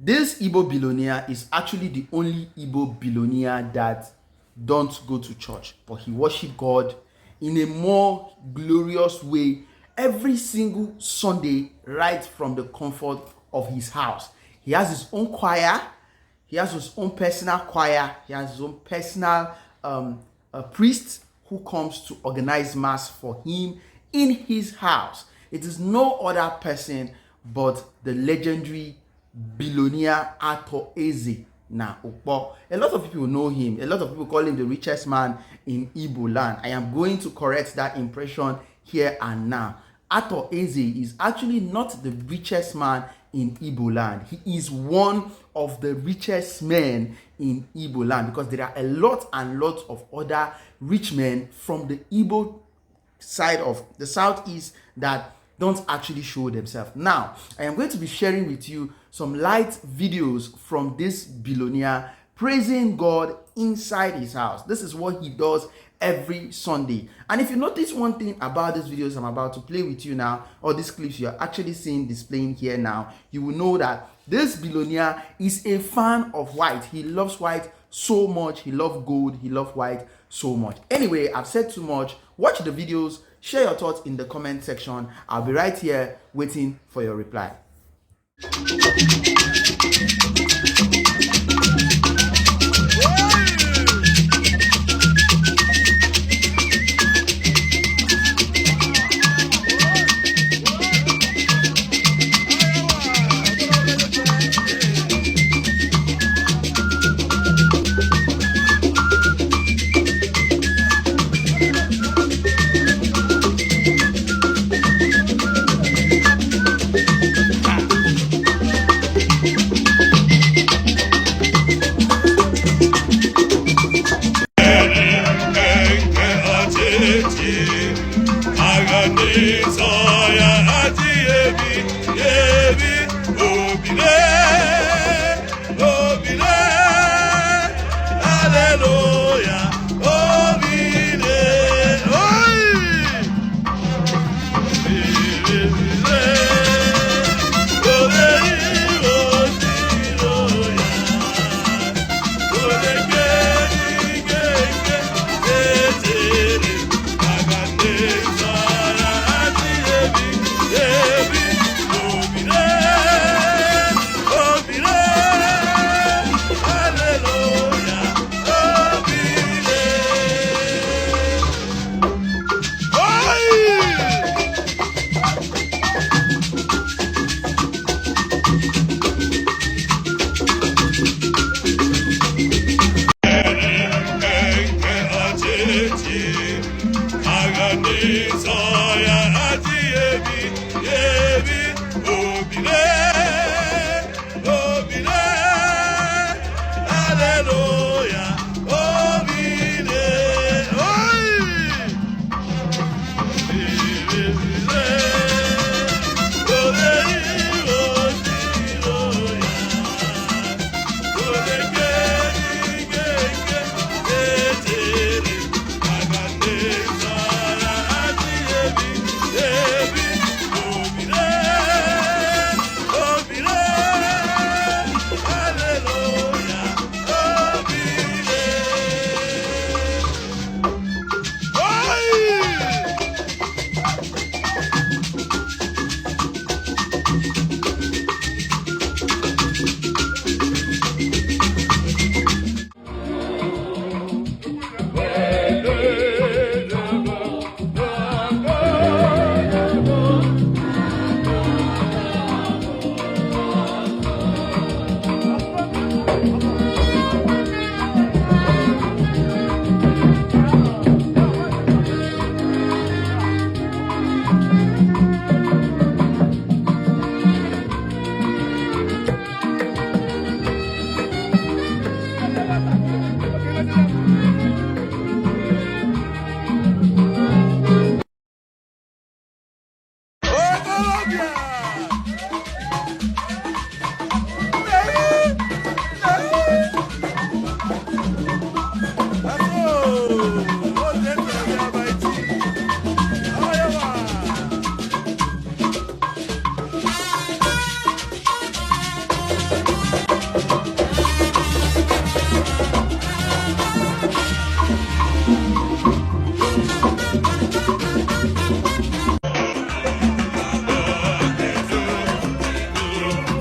This Igbo billionaire is actually the only Igbo billionaire that don't go to church, but he worship God in a more glorious way every single Sunday right from the comfort of his house. He has his own choir, he has his own personal choir, he has his own personal priest who comes to organize mass for him in his house. It is no other person but the legendary billionaire Athan na ukpo. A lot of people know him. A lot of people call him the richest man in Igbo land. I am going to correct that impression here and now. Athan is actually not the richest man in Igbo land. He is one of the richest men in Igbo land because there are a lot and lots of other rich men from the Igbo side of the southeast that don't actually show themselves. Now, I am going to be sharing with you some light videos from this billionaire praising God inside his house. This is what he does every Sunday. And if you notice one thing about these videos I'm about to play with you now, or these clips you're actually seeing displaying here now, you will know that this billionaire is a fan of white. He loves white so much. He loves gold. He loves white so much. Anyway, I've said too much. Watch the videos. Share your thoughts in the comment section. I'll be right here waiting for your reply.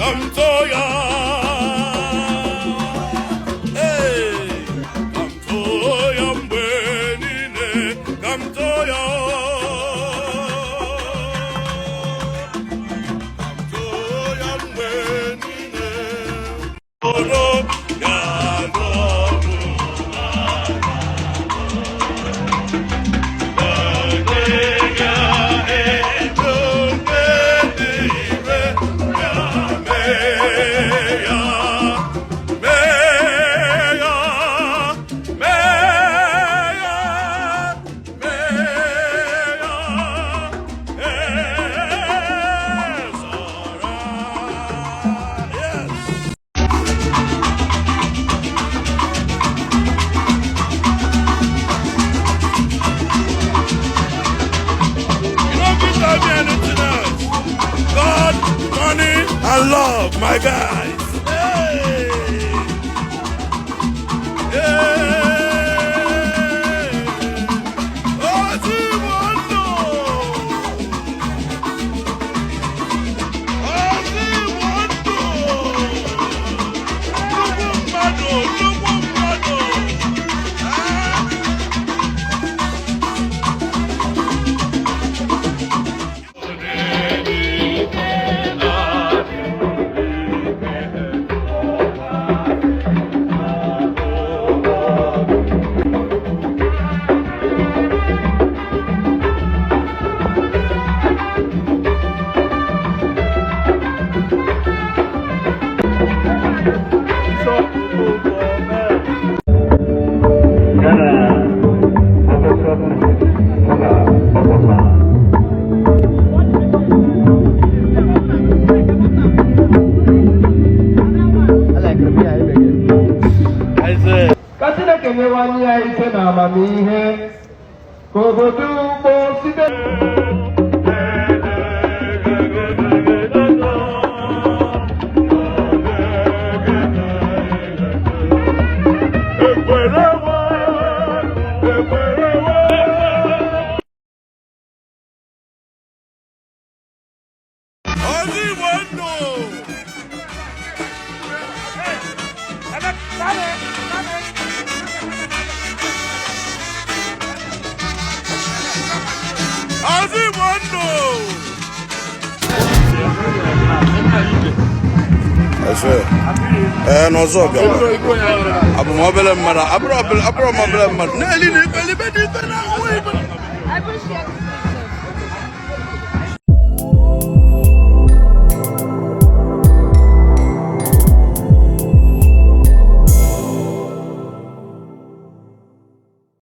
and love, my guys. Hey! Hey! Odumodublvk! I appreciate it.